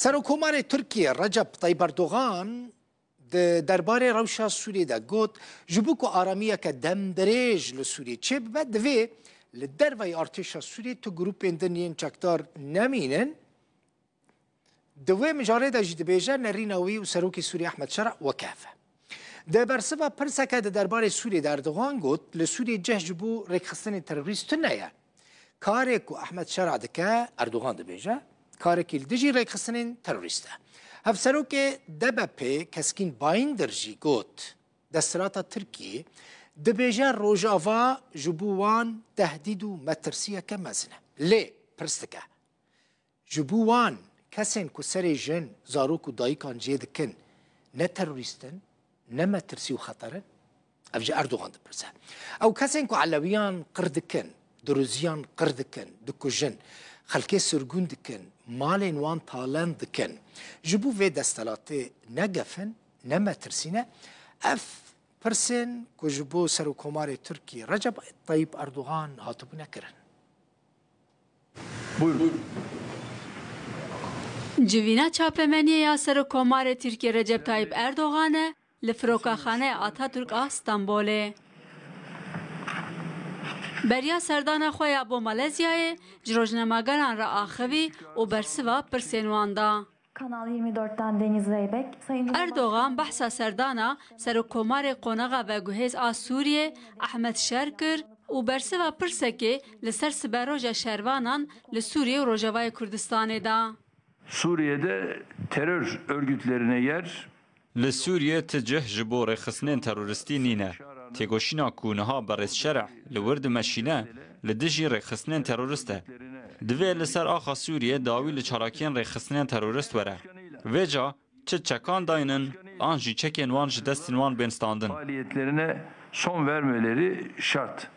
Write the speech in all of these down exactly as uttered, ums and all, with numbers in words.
Serokkomarê Tirkiyê Recep Tayyip Erdogan di derbarê rewşa Sûriyê de got, ji bo ku aramiyeke demdirêj li Sûriyê çêbibe, divê li derveyî artêşa Sûriyê tu grûpên din yên çekdar nemînin. Di wê mijarê de jî dibêje, nerîna wî û Serokê Sûriyê Ehmed Şera weke hev e. Di bersiva pirseke di derbarê Sûriyê de Erdogan got, li Sûriyê cih ji bo rêkxistinên terorîst tune ye. Karê ku Ehmed Şera dike, Erdogan dibêje, karekî li dijî rêkxistinên terorîst e. Hevserokê D B P Keskîn Bayindir jî got, desthilata Tirkiyê dibêje Rojava ji bo wan tehdîd û metirsiyeke mezin e. Lê pirs dike, ji bo wan kesên ku serê jin, zarok û dayikan jê dikin ne terorîst in, ne metirsî û xeter in? Ev ji Erdogan dipirse. Ew kesên ku Elewiyan qir dikin, Duruziyan qir dikin, dikujin, xelkê sirgûn dikin, malên wan talen dikin, ji bo vê desthilatê ne gef in, ne metirsî ne? Ev pirsên ku ji bo Serokkomarê Tirkiyê Recep Tayyip Erdogan hatibûne kirin. Buyurun. Civîna çapemeniyê ya Serokkomarê Tirkiyê Recep Tayyip Erdogan e li Firokaxaneya Atatürk a Stenbolê. Beriya serdana xwe ya bo Malezyayê ji rojnamegeran re axivî û bersiva pirsên wan da. Kanal yirmi dörtten Deniz Zeybek. Sayın Cumhurbaşkanı Erdogan behsa serdana Serokkomarê Qonaxa Veguhêz a Sûriyê Ehmed Şer kir û bersiva pirsekê li ser siberoja şervanan li Sûriyê û Rojavayê Kurdistanê da. Suriye'de terör örgütlerine yer Li Sûriyê ti cih ji bo rêxistinên teroristî nîne. Têkoşîna ku niha berêz Şereh li wir dimeşîne, li dijî rêxistinên terorist e. Divê li ser axa Sûriyê dawî li çalakiyên rêxistinên terorist were. Vêca çi çekan daynin, an jî çekên wan ji destên wan bên standin. Faaliyetlerine son vermeleri şart.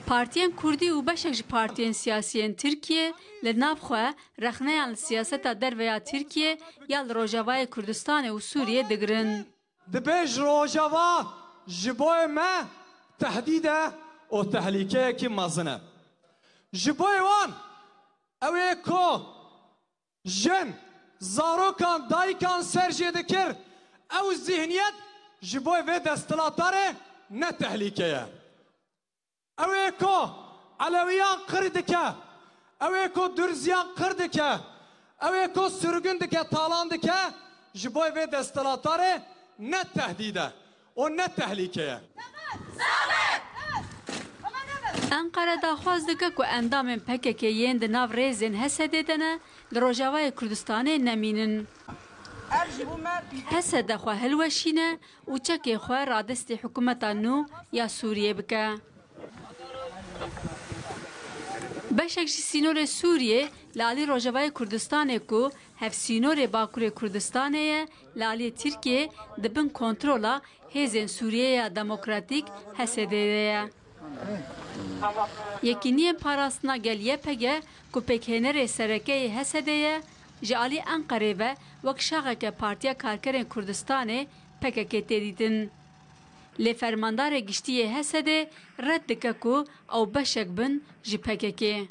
Partiyên Kurdî û beşek ji partiyên siyasî yên Tirkiyê li nav xwe rexneyan li siyaseta derve ya Tirkiyê ya li Rojavayê Kurdistanê û Sûriyê digirin. Dibê ji Rojava ji boyê me tehdîd e û tehlîkeyekî mezin e. Ji boyê wan, ew ê ku jin, zarokan, dayikan ser jê dikir, ew zîhniyet ji bo vê desthilatarê ne tehlîke ye. Ew ê ku Elewiyan qir dike, ew ê ku Durziyan qir dike, ew ê ku sirgûn dike, talan dike, ji bo vê desthilatarê ne tehdîd e û ne tehlîke ye. Enqere daxwaz dike ku endamên P K K yên di nav rêzên H S D'ê de ne, li Rojavayê Kurdistanê nemînin. H S D xwe hilweşîne û çekê xwe radestî hikûmeta nû ya Sûriyê bike. Beşek ji sînorê Sûriyê li alî Rojavayê Kurdistanê ku hevsînorê Bakurê Kurdistanê ye, li alî Tirkiyê di bin kontrola Hêzên Sûriyê ya Demokratîk, H S D'ê de ye. Yekîniyên Parastina Gel, Y P G, ku pêkhênerê sereke yê H S D'ê ye, ji alî Enqerê ve wek şaxeke Partiya Karkerên Kurdistanê, P K K, tê dîtin. Lê Fermandarê Giştî yê H S D'ê red dike ku ew beşek bin ji P K K.